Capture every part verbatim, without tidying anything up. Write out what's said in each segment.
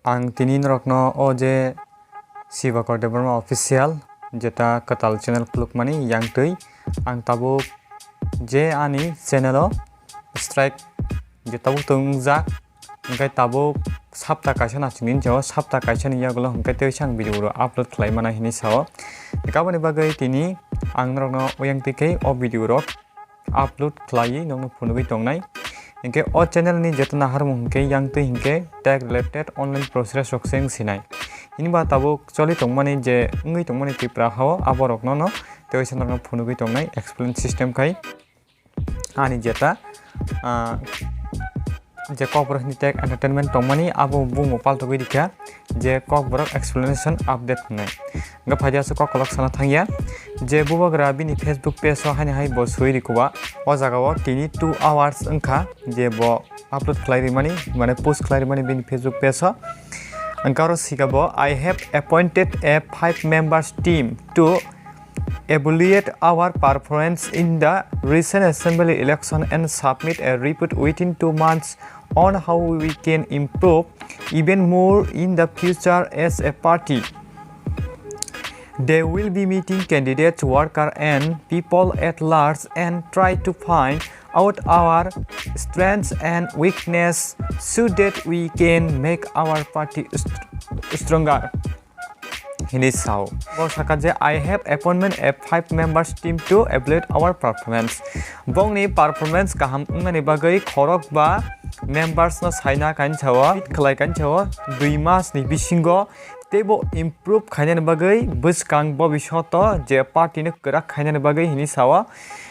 Ang tini norokno o je Shivakar Debbarma Official, jeta kwtal channel khulukmani yang twi, ang tabuk je ani channel o strike je tabuk tong wngjak, hwnkhe tabuk sapta kaisa naisingni jao, sapta kaisani yagulo hwnkhe teisa ang video rok upload khlai mana hinwi sao. Aboni bagwi tini ang norokno oyang twi khe o video rok upload khlaiwi nokno phunugwi tongnai. Hinkhe o channel ni jeta naharmung hinkhe yang twi hinkhe tech related online process rok se wng sinai. Hini ba tabuk choli tongmani je wngwi tongmani Tripura hao aborokno no teisa norokno phunugwi tongnai explain system khai. Ani jeta, ah, je Kokborok ni tech entertainment tongmani abo bumo paltogwi rikha je Kokborok explanation update hinwi. Hwnkhe phaidi aswk kokolok sana thangya je bubagra bini Facebook page o haini hai bo swi rikhuba. O jaga o tini two hours wngkha je bo upload khlai rimani, mane post khlai rimani bini Facebook page o. Hwnkhe aro sika bo, "I have appointed a five members team to evaluate our performance in the recent assembly election and submit a report within two months on how we can improve even more in the future as a party." They will be meeting candidates, workers, and people at large and try to find out our strengths and weakness so that we can make our party st- stronger. Hinwi sao. Bo sakha je, "I have appointment a five members team to evaluate our performance." Bongni performance kaham wngnani bagwi khorok ba members no saina kainwi sao, fit khlai kainwi sao, dui mas ni bisingo teibo improve khainani bagwi bwskang bobishoto je party no kwrak khainani bagwi hinwi sao.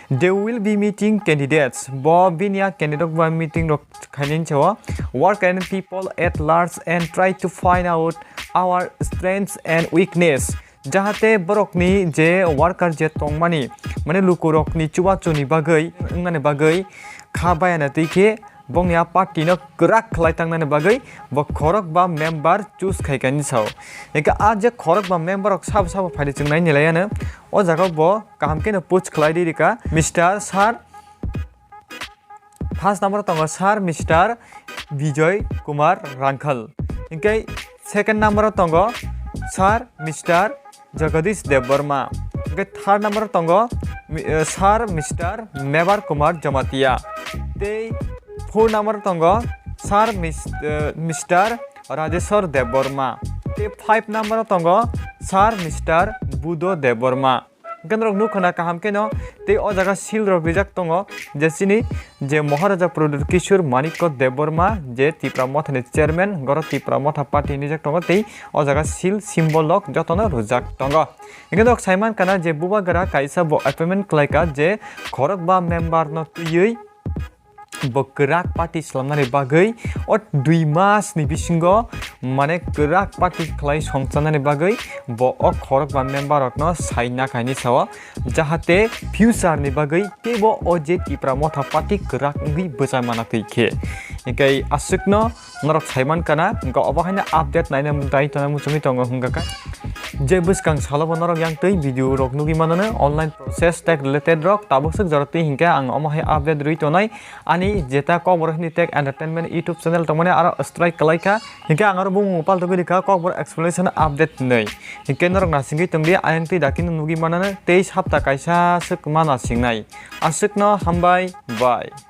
They will be meeting candidates. Bo bini a candidate rok bai meeting rok khainani sao. Work and people at large and try to find out our strengths and weakness. Jahate borokni je worker je tongmani, mane lukurokni chubachu ni bagwi, wngnani bagwi kha bayana twi khe bongni a party no kwrak khlai tangnani bagwi bo khorok ba member choose khai kani sao. Eka a je khorok ba member rok sabo sabo phaidi chwng nai nilai ano. O jaga bo kaham khe no post khlai di rika, Mister Sir. First number tongo Sir Mister Bijoy Kumar Rangkhal. Hinkhe second number tongo Sir Mister Jagadish Debbarma. Hinkhe third number tongo mi-, eh, Sir Mister Mebar Kumar Jamatia. Tei four number tongo Sir Mis-, eh, Mister Rajeshwar Debbarma. Tei five number tongo Sir Mister Budo Debbarma. Hwnkhe norok nukha na kaham kheno, tei o jaga seal rok rijak tongo, je chini je Maharaja Pradyut Kishore Manikya Debbarma, je Tipra Motha ni chairman, goro Tipra Motha party hinwi rijak tongo, tei o jaga seal symbol rok jotono rwjak tongo. Hwnkhe norok saiman kana je bubagra kaisa bo appointment khlaika je khorok ba member no twiwi bo kwrak party swlamnani bagwi o dui mas ni bisingo, mane, kwrak party khlai songchanani bagwi bo o khorok ba member rokno saina kainwi sao, jahate future ni bagwi teibo o je Tipra Motha party kwrak wngwi bwchai mana twi khe. Hinkhe aswkno norok saiman kana, hwnkhe obo haino update naina dai tongna muchungwi tongo hwnkha kha. Je bwskang salo bo norok yang twi video rok nugwi mano online process tech related rok tabuk swk jora twi hinkhe ang omo hai update rwi tonai. Ani jeta Kokborok hinwi tech entertainment YouTube channel tongmani aro strike kwlaikha. Hinkhe ang aro bumung paltogwi rikha Kokborok explanation update hinwi. Hinkhe norok nasingwi tongdi ayang twi dakino nugwi manano tei sapta kaisa swk ma nasingnai. Aswkno hambai, bye.